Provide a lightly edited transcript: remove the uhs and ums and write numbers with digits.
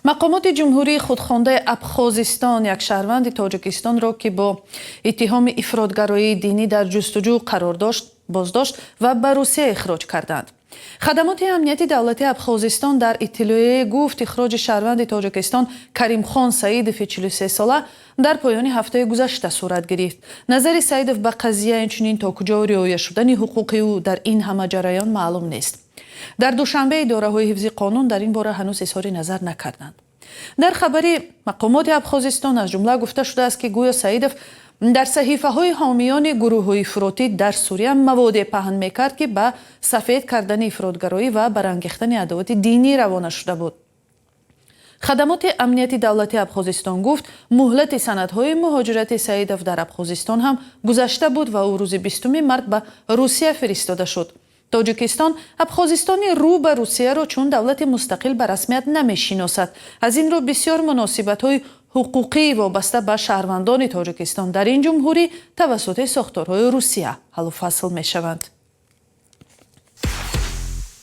Мақомоти ҷумҳурии худхондаи Абхозистон як шаҳрванди Тоҷикистонро, ки бо иттиҳоми ифротгароии динӣ дар ҷустуҷӯ қарор дошт, боздошт ва ба Русия ихроҷ карданд. Хадамоти амнияти давлати Абхозистон дар иттилоие гуфт, ихроҷи шаҳрванди Тоҷикистон Каримхон Саидови 43-сола дар поёни ҳафтаи гузашта сурат гирифт. Назари Саидов ба қазия, инчунин то куҷо риоя шудани ҳуқуқи ӯ дар ин ҳама ҷараён маълум нест. Дар Душанбе идораҳои ҳифзи қонун дар ин бора ҳанӯз изҳори назар накарданд. Дар хабари мақомоти Абхозистон, аз ҷумла, гуфта шудааст, ки гӯё Саидов дар саҳифаҳои ҳомиёни гурӯҳҳои ифротӣ дар Сурия маводе паҳн мекард, ки ба сафед кардани ифротгароӣ ва барангехтани адовати динӣ равона шуда буд. Хадамоти амнияти давлати Абхозистон гуфт, муҳлати санадҳои муҳоҷирати Саидов дар Абхозистон ҳам гузашта буд ва ӯ рӯзи 20 март ба Русия фиристода шуд. Тоҷикистон Абхозистони рӯ ба Русияро чун давлати мустақил ба расмият намешиносад. Аз ин рӯ бисёр муносибатҳои ҳуқуқии вобаста ба шаҳрвандони Тоҷикистон дар ин ҷумҳурӣ тавассути сохторҳои Русия ҳаллу фасл мешаванд.